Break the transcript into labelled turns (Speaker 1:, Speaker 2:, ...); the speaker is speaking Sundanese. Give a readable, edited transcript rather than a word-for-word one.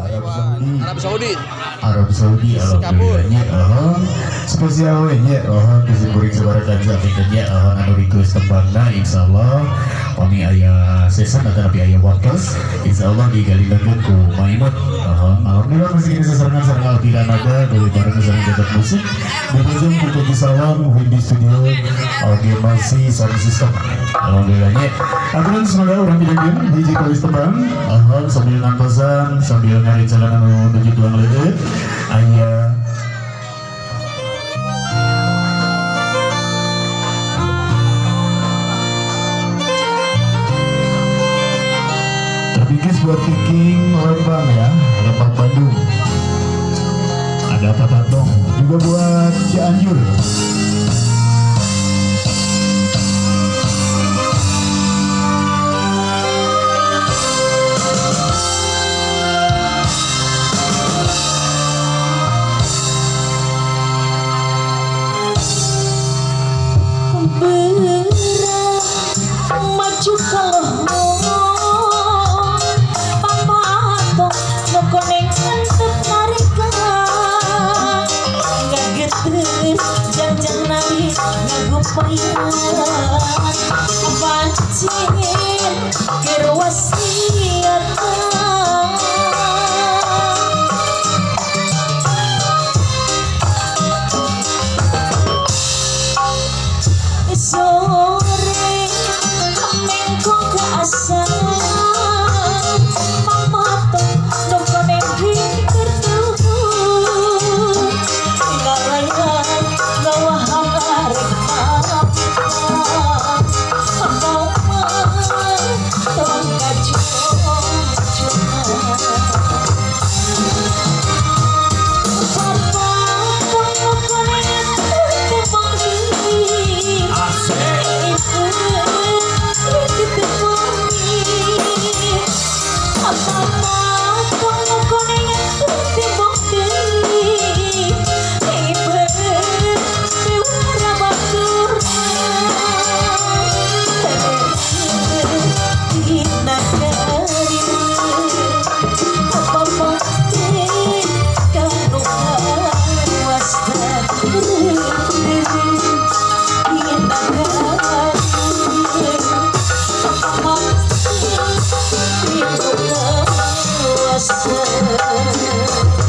Speaker 1: Arab Saudi.
Speaker 2: Arab Saudi.
Speaker 1: Arab Saudi.
Speaker 2: Singapura.
Speaker 1: Alhamdulillahnya, oh, spesial we nya, oh, di kuring sabaraha kanca nya, oh, anu request tembangna. Insyaallah pami aya season atau tapi aya waktu, insyaallah digalilangkeun ku Maimut. Oh, alhamdulillah masih kini sesarengan sareng Alvira Nada gawe bareng sareng jagat musik dibujung ku Koji Salam Windy Studio, oke, masih sound system. Alhamdulillahnya aku semoga urang pidangkeun hiji kawis tembang, oh, sambil ngantosan, sambil ngarencanakan menuju tuang leueut aya. Terbingkis buat Viking Lembang ya, Lembang Bandung. Ada Papatong juga buat Cianjur.
Speaker 3: Berat maju kalau papato nu koneng antep narika ngageter jangjang nabi ngagupayan pancin keur wasiatan. Sore mengko keasan mamato nu koneng hinter tubuh ngalayan ngawahan arek mapita mama tong kacung. Papa nu koneng tembong.
Speaker 2: Asik.
Speaker 3: Thank you.